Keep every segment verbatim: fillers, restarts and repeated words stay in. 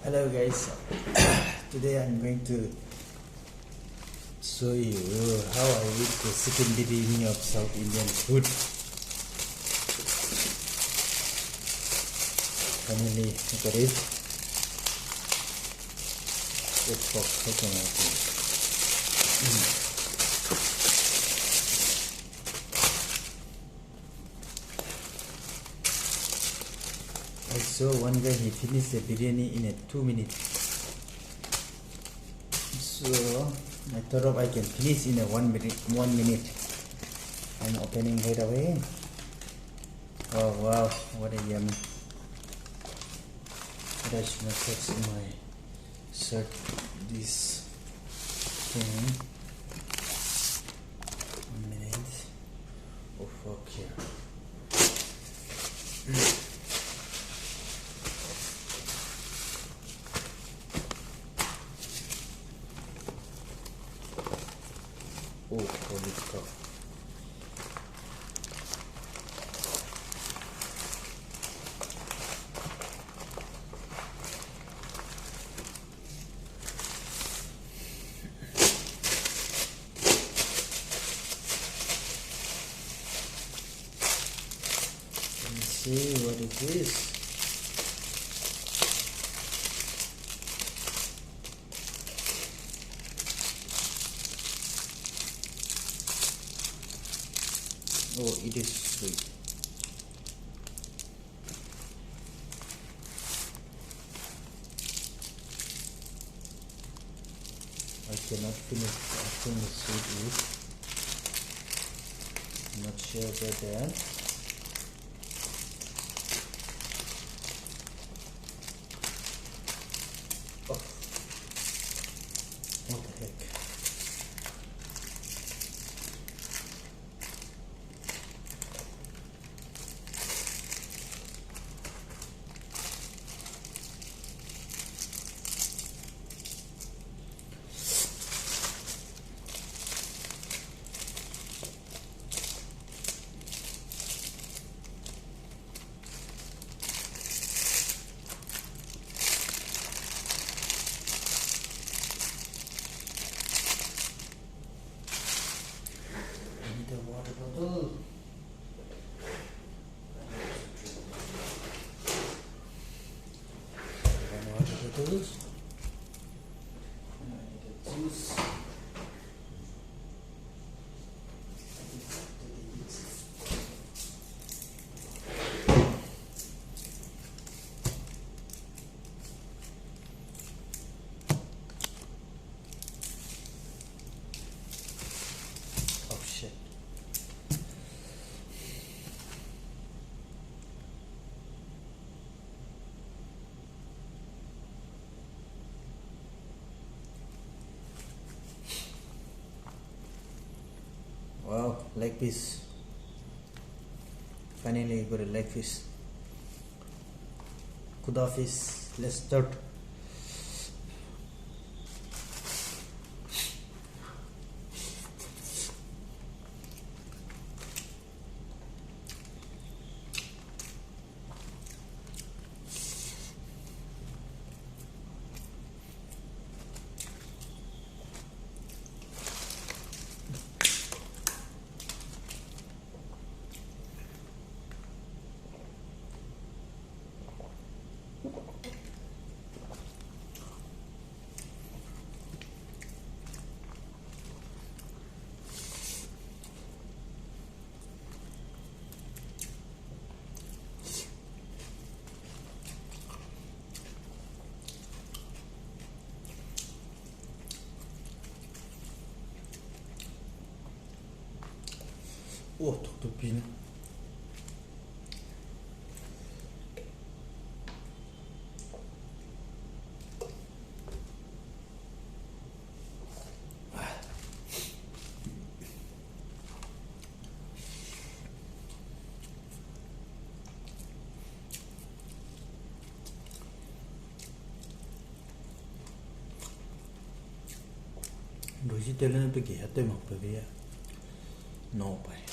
Hello guys, today I'm going to show you how I eat the chicken biryani of South Indian food. Finally, look at it. Good pork cooking, I think. Mm. I saw one guy, he finished the biryani in a two minutes. So, I thought of I can finish in a one minute, one minute. I'm opening right away. Oh wow, what a yummy. But I should not touch my shirt, this thing. One minute. Oh fuck, here. Oh, holy cow. Let me see what it is. Oh, it is sweet. I cannot finish. I think it's sweet. Not sure about that. Oh. What the heck? I need a water bottle. One water bottle. And I need a juice. Oh shit. Wow, leg piece. Finally got a leg piece. Kuda fish, let's start. Oh, tuk tuk pin. Doji telen pe ki hate mak pe bi. No pai.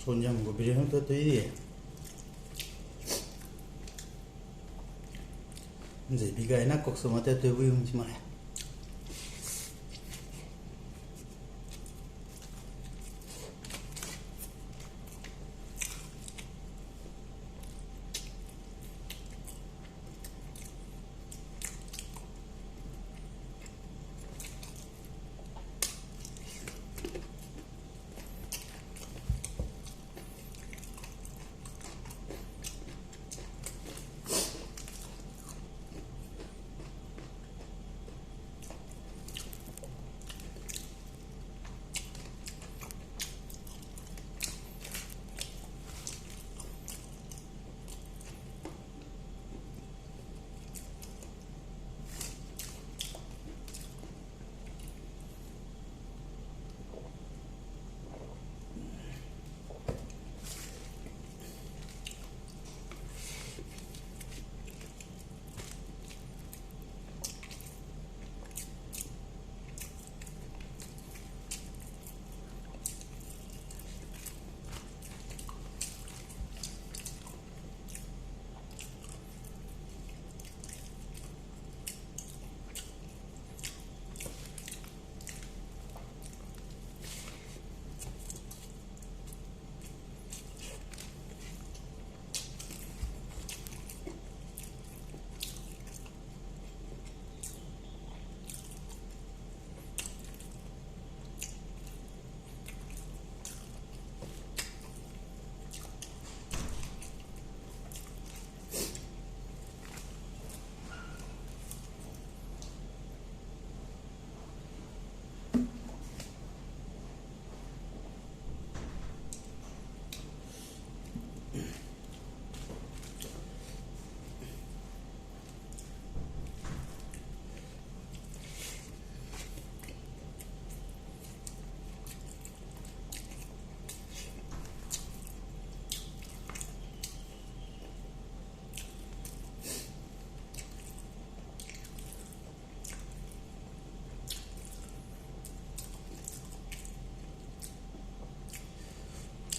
Tonjam gu biryani te tei di. Nze bi gai na kok suma te tei bui hung chi ma le.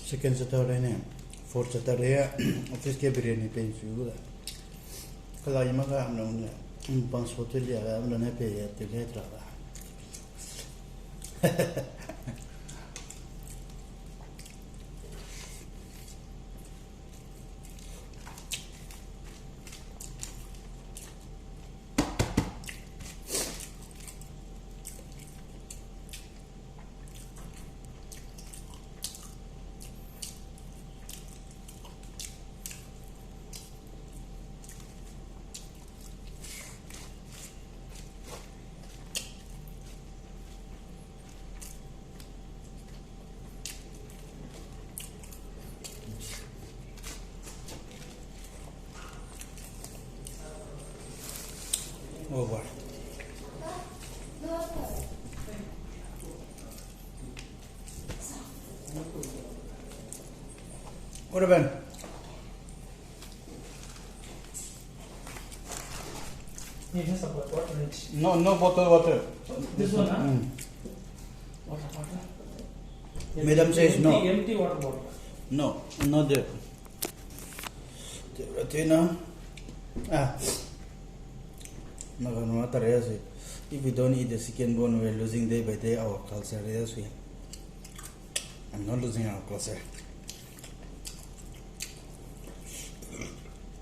Second Saturday ne, fourth Saturday, office ge biryani pei su da. Kalai ma ga amlong ne, um, pang so te lia ga amlong ne pei ya te le tra da. Over. What happened? It has a bottle, right? No, no bottle water. This one, huh? Mm. Water, water. Madam says no. Empty, empty water bottle. No, not there. Tina. Ah. Naga nua tare si. If we don't eat the chicken bone, we are losing day by day our culture, yes, we. I'm not losing our culture.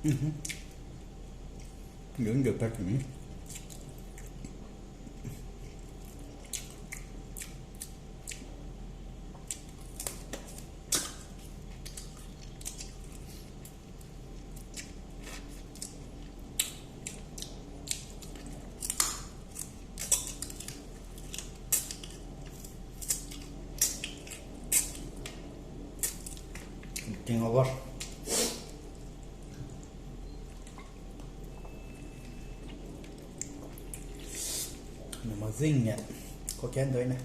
Mm-hmm. You can get back to me. Ting over. Numa zing ne, koken doi ne.